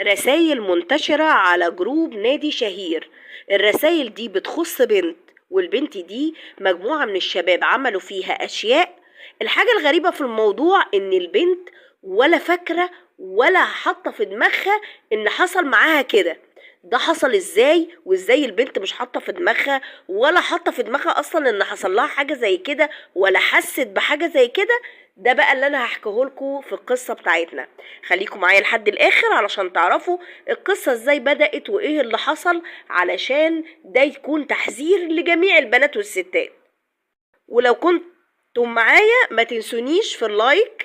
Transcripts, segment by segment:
رسايل منتشرة على جروب نادي شهير. الرسايل دي بتخص بنت، والبنت دي مجموعة من الشباب عملوا فيها أشياء. الحاجة الغريبة في الموضوع إن البنت ولا فاكرة ولا حاطة في دماغها إن حصل معاها كده. ده حصل إزاي؟ وإزاي البنت مش حاطة في دماغها ولا حاطة في دماغها أصلا إن حصل لها حاجة زي كده ولا حست بحاجة زي كده؟ ده بقى اللي أنا هحكيه لكم في القصة بتاعتنا. خليكم معايا لحد الآخر علشان تعرفوا القصة إزاي بدأت وإيه اللي حصل، علشان ده يكون تحذير لجميع البنات والستات. ولو كنتم معايا ما تنسونيش في ال like،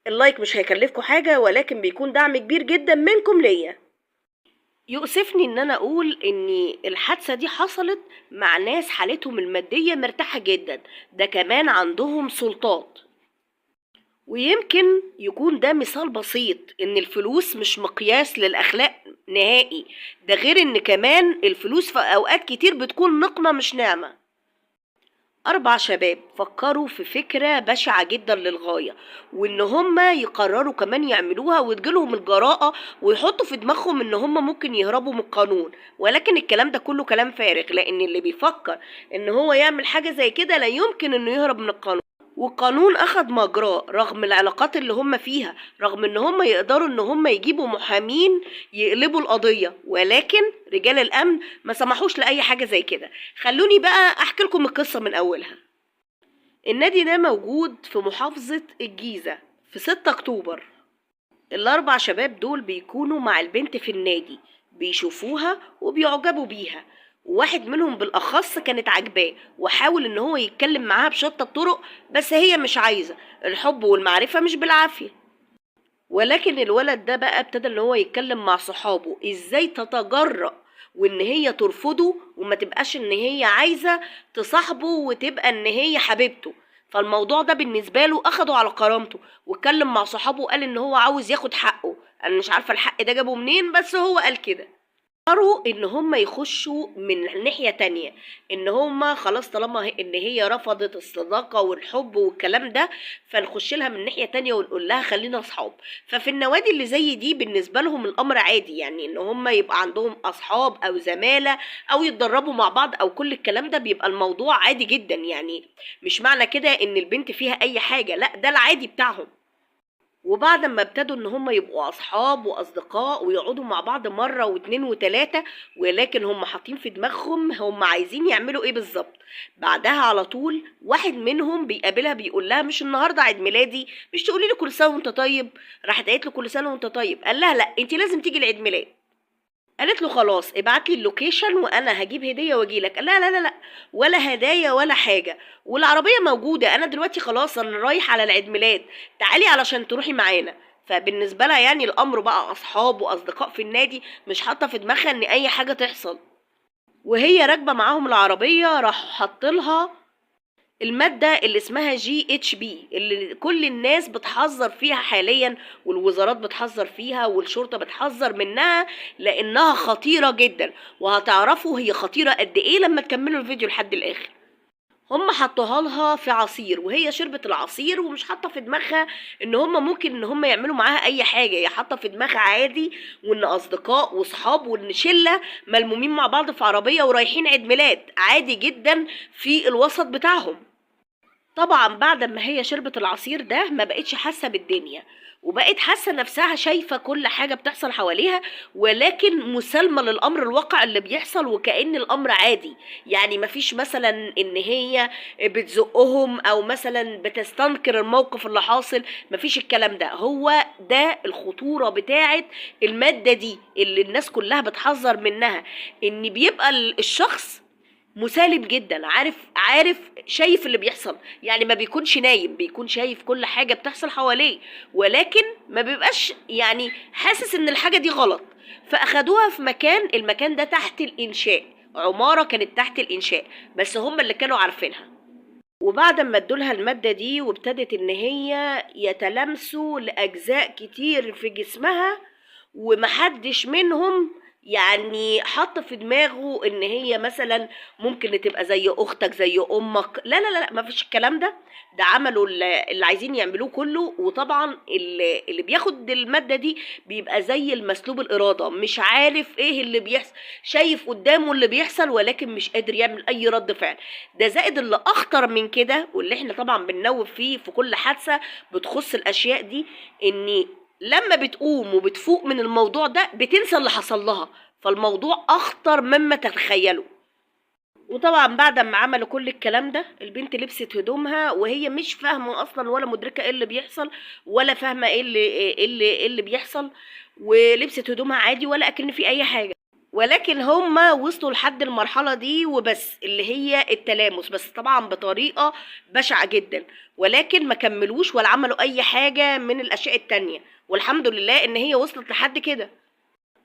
ال like مش هيكلفكم حاجة ولكن بيكون دعم كبير جدا منكم ليا. يؤسفني ان انا اقول ان الحادثة دي حصلت مع ناس حالتهم المادية مرتاحة جدا، ده كمان عندهم سلطات، ويمكن يكون ده مثال بسيط ان الفلوس مش مقياس للاخلاق نهائي. ده غير ان كمان الفلوس في اوقات كتير بتكون نقمة مش نعمة. 4 شباب فكروا في فكرة بشعة جدا للغاية، وان هم يقرروا كمان يعملوها وتجيلهم الجراءة ويحطوا في دماغهم ان هم ممكن يهربوا من القانون، ولكن الكلام ده كله كلام فارغ، لان اللي بيفكر ان هو يعمل حاجة زي كده لا يمكن انه يهرب من القانون. والقانون اخد مجراه رغم العلاقات اللي هم فيها، رغم ان هم يقدروا ان هم يجيبوا محامين يقلبوا القضية، ولكن رجال الامن ما سمحوش لأي حاجة زي كده. خلوني بقى احكي لكم القصة من اولها. النادي ده موجود في محافظة الجيزة في 6 اكتوبر. ال4 شباب دول بيكونوا مع البنت في النادي، بيشوفوها وبيعجبوا بيها، وواحد منهم بالاخص كانت عاجباه وحاول ان هو يتكلم معاها بشتى الطرق، بس هي مش عايزه، الحب والمعرفه مش بالعافيه. ولكن الولد ده بقى ابتدى ان هو يتكلم مع صحابه ازاي تتجرأ وان هي ترفضه وما تبقاش ان هي عايزه تصاحبه وتبقى ان هي حبيبته. فالموضوع ده بالنسبه له اخده على كرامته، واتكلم مع صحابه وقال ان هو عاوز ياخد حقه. انا مش عارفه الحق ده جابه منين، بس هو قال كده. قرروا ان هم يخشوا من ناحية تانية، ان هم خلاص طالما ان هي رفضت الصداقة والحب والكلام ده، فنخش لها من ناحية تانية ونقول لها خلينا اصحاب. ففي النوادي اللي زي دي بالنسبة لهم الامر عادي، يعني ان هم يبقى عندهم اصحاب او زمالة او يتدربوا مع بعض او كل الكلام ده، بيبقى الموضوع عادي جدا. يعني مش معنى كده ان البنت فيها اي حاجة، لا ده العادي بتاعهم. وبعد ما ابتدوا ان هم يبقوا اصحاب واصدقاء ويقعدوا مع بعض مرة واتنين وتلاتة، ولكن هم حاطين في دماغهم هم عايزين يعملوا ايه بالظبط. بعدها على طول واحد منهم بيقابلها بيقول لها مش النهارده عيد ميلادي، مش تقولي لي كل سنة وانت طيب؟ راحت قالت له كل سنة وانت طيب. قال لها لا انت لازم تيجي العيد ميلاد. قالت له خلاص ابعت لي ال location وانا هجيب هديه واجي لك. قال لها لا لا لا، ولا هدايا ولا حاجه، والعربيه موجوده، انا دلوقتي خلاص انا رايح على العيد ميلاد، تعالي علشان تروحي معانا. فبالنسبه لها يعني الامر بقى اصحاب واصدقاء في النادي، مش حاطه في دماغها ان اي حاجه تحصل. وهي راكبه معاهم العربيه راحوا حاطلها المادة اللي اسمها GHB، اللي كل الناس بتحذر فيها حاليا، والوزارات بتحذر فيها والشرطة بتحذر منها، لأنها خطيرة جدا. وهتعرفوا هي خطيرة قد ايه لما تكملوا الفيديو لحد الآخر. هم حطوها لها في عصير وهي شربت العصير، ومش حاطه في دماغها ان هم ممكن ان هم يعملوا معاها اي حاجه، هي حاطه في دماغها عادي وان اصدقاء وصحاب وان شله ملمومين مع بعض في عربيه ورايحين عيد ميلاد عادي جدا في الوسط بتاعهم. طبعا بعد ما هي شربت العصير ده ما بقتش حاسه بالدنيا، وبقت حاسه نفسها شايفه كل حاجه بتحصل حواليها، ولكن مسالمه للامر الواقع اللي بيحصل وكأن الامر عادي. يعني ما فيش مثلا ان هي بتزقهم او مثلا بتستنكر الموقف اللي حاصل، ما فيش الكلام ده. هو ده الخطوره بتاعه الماده دي اللي الناس كلها بتحذر منها، ان بيبقى الشخص مسالم جدا، عارف شايف اللي بيحصل، يعني ما بيكونش نايم، بيكون شايف كل حاجة بتحصل حواليه، ولكن ما بيبقاش يعني حاسس ان الحاجة دي غلط. فأخدوها في مكان، المكان ده تحت الإنشاء، عمارة كانت تحت الإنشاء، بس هم اللي كانوا عارفينها. وبعد ما ادولها المادة دي وابتدت ان هي يتلامسوا لأجزاء كتير في جسمها، ومحدش منهم يعني حط في دماغه ان هي مثلا ممكن تبقى زي اختك زي امك. لا لا لا، ما فيش الكلام ده. ده عملوا اللي عايزين يعملوه كله. وطبعا اللي بياخد المادة دي بيبقى زي المسلوب الإرادة، مش عارف ايه اللي بيحصل، شايف قدامه اللي بيحصل ولكن مش قادر يعمل اي رد فعل. ده زائد اللي اخطر من كده، واللي احنا طبعا بننوه فيه في كل حادثة بتخص الاشياء دي، ان لما بتقوم وبتفوق من الموضوع ده بتنسى اللي حصل لها، فالموضوع اخطر مما تتخيلوا. وطبعا بعد ما عملوا كل الكلام ده البنت لبست هدومها وهي مش فاهمه اصلا ولا مدركه ايه اللي بيحصل ولا فاهمه ايه اللي بيحصل، ولبست هدومها عادي ولا اكن في اي حاجة. ولكن هما وصلوا لحد المرحلة دي وبس، اللي هي التلامس، بس طبعا بطريقة بشعة جدا، ولكن ما كملوش ولا عملوا اي حاجة من الاشياء التانية، والحمد لله ان هي وصلت لحد كده.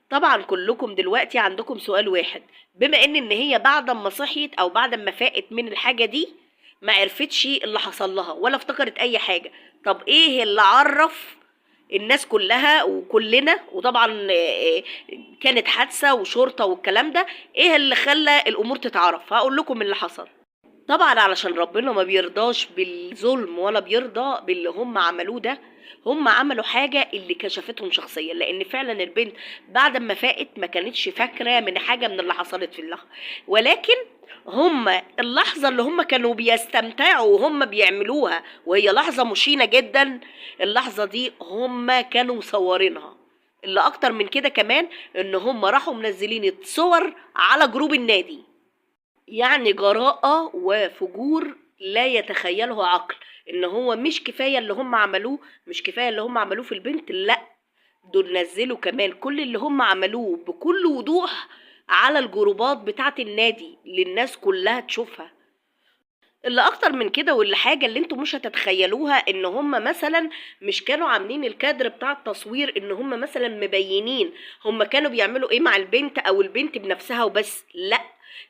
طبعا كلكم دلوقتي عندكم سؤال واحد، بما ان هي بعد ما صحيت او بعد ما فاقت من الحاجة دي ما عرفتش اللي حصل لها ولا افتكرت اي حاجة، طب ايه اللي عرف الناس كلها وكلنا؟ وطبعا كانت حادثة وشرطة والكلام ده، ايه اللي خلى الامور تتعرف؟ هقول لكم اللي حصل. طبعا علشان ربنا ما بيرضاش بالظلم ولا بيرضى باللي هم عملوه ده. هم عملوا حاجة اللي كشفتهم شخصيا، لان فعلا البنت بعد ما فاقت ما كانتش فاكرة من حاجة من اللي حصلت في اللحظة، ولكن هم اللحظة اللي هم كانوا بيستمتعوا وهم بيعملوها وهي لحظة مشينة جدا، اللحظة دي هم كانوا مصورينها. اللي اكتر من كده كمان ان هم راحوا منزلين الصور على جروب النادي. يعني جراءة وفجور لا يتخيله عقل، ان هو مش كفاية اللي هم عملوه، مش كفاية اللي هم عملوه في البنت، لا دول نزلوا كمان كل اللي هم عملوه بكل وضوح على الجروبات بتاعة النادي للناس كلها تشوفها. اللي اكتر من كده واللي حاجة اللي انتوا مش هتتخيلوها، ان هم مثلا مش كانوا عاملين الكادر بتاع التصوير ان هم مثلا مبينين هم كانوا بيعملوا ايه مع البنت او البنت بنفسها وبس، لا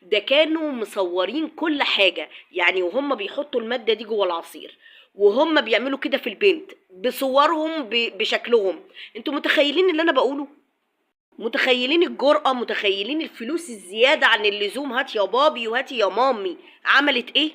ده كانوا مصورين كل حاجة. يعني وهم بيحطوا المادة دي جوه العصير وهم بيعملوا كده في البنت بصورهم بشكلهم. انتوا متخيلين اللي انا بقوله؟ متخيلين الجرأة؟ متخيلين الفلوس الزيادة عن اللزوم؟ هات يا بابي وهات يا مامي. عملت ايه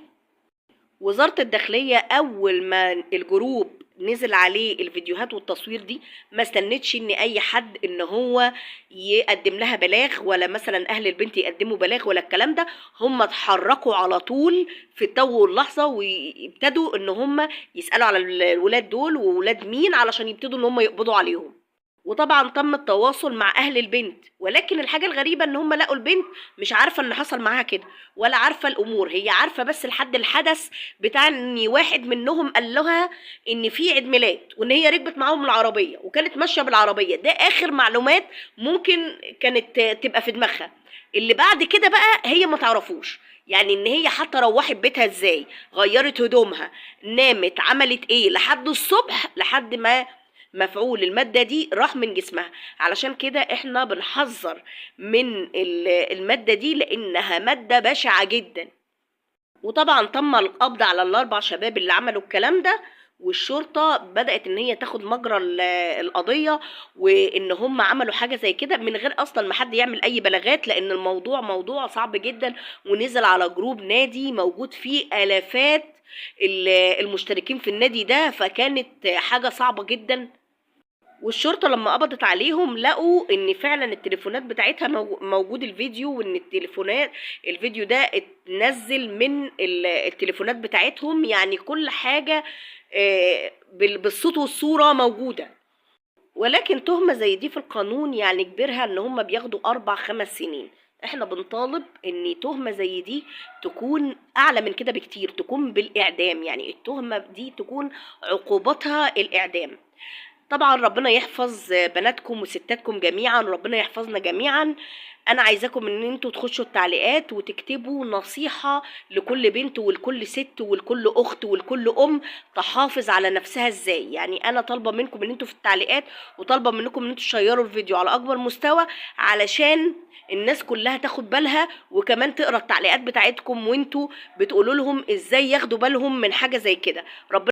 وزارة الداخلية أول ما الجروب نزل عليه الفيديوهات والتصوير دي؟ ما استنتش ان اي حد ان هو يقدم لها بلاغ، ولا مثلا اهل البنت يقدموا بلاغ ولا الكلام ده. هم اتحركوا على طول في التو واللحظة، وابتدوا ان هم يسألوا على الولاد دول وولاد مين علشان يبتدوا ان هم يقبضوا عليهم. وطبعا تم التواصل مع اهل البنت، ولكن الحاجة الغريبة ان هم لقوا البنت مش عارفه ان حصل معاها كده ولا عارفه الامور، هي عارفه بس لحد الحدث بتاع ان واحد منهم قال لها ان في عيد ميلاد وان هي ركبت معاهم العربية وكانت ماشية بالعربية. ده اخر معلومات ممكن كانت تبقى في دماغها. اللي بعد كده بقى هي ما تعرفوش، يعني ان هي حتى روحت بيتها ازاي، غيرت هدومها، نامت، عملت ايه لحد الصبح، لحد ما مفعول المادة دي راح من جسمها. علشان كده احنا بنحذر من المادة دي لانها مادة بشعة جدا. وطبعا تم القبض على الاربع شباب اللي عملوا الكلام ده، والشرطة بدأت ان هي تاخد مجرى القضية، وان هم عملوا حاجة زي كده من غير اصلا ما حد يعمل اي بلاغات، لان الموضوع موضوع صعب جدا، ونزل على جروب نادي موجود فيه الافات المشتركين في النادي ده، فكانت حاجة صعبة جدا. والشرطة لما قبضت عليهم لقوا ان فعلا التليفونات بتاعتها موجود الفيديو، وان التليفونات الفيديو ده اتنزل من التليفونات بتاعتهم، يعني كل حاجة بالصوت والصورة موجودة. ولكن تهمة زي دي في القانون يعني كبيرها ان هم بياخدوا 4-5 سنين. احنا بنطالب ان تهمة زي دي تكون اعلى من كده بكتير، تكون بالاعدام، يعني التهمة دي تكون عقوبتها الاعدام. طبعا ربنا يحفظ بناتكم وستاتكم جميعا، ربنا يحفظنا جميعا. انا عايزاكم ان انتوا تخشوا التعليقات وتكتبوا نصيحة لكل بنت ولكل ست ولكل اخت ولكل ام تحافظ على نفسها ازاي. يعني انا طالبة منكم ان انتوا في التعليقات، وطالبة منكم ان انتوا تشيروا الفيديو على اكبر مستوى علشان الناس كلها تاخد بالها، وكمان تقرا التعليقات بتاعتكم وانتوا بتقولوا لهم ازاي ياخدوا بالهم من حاجة زي كده. ربنا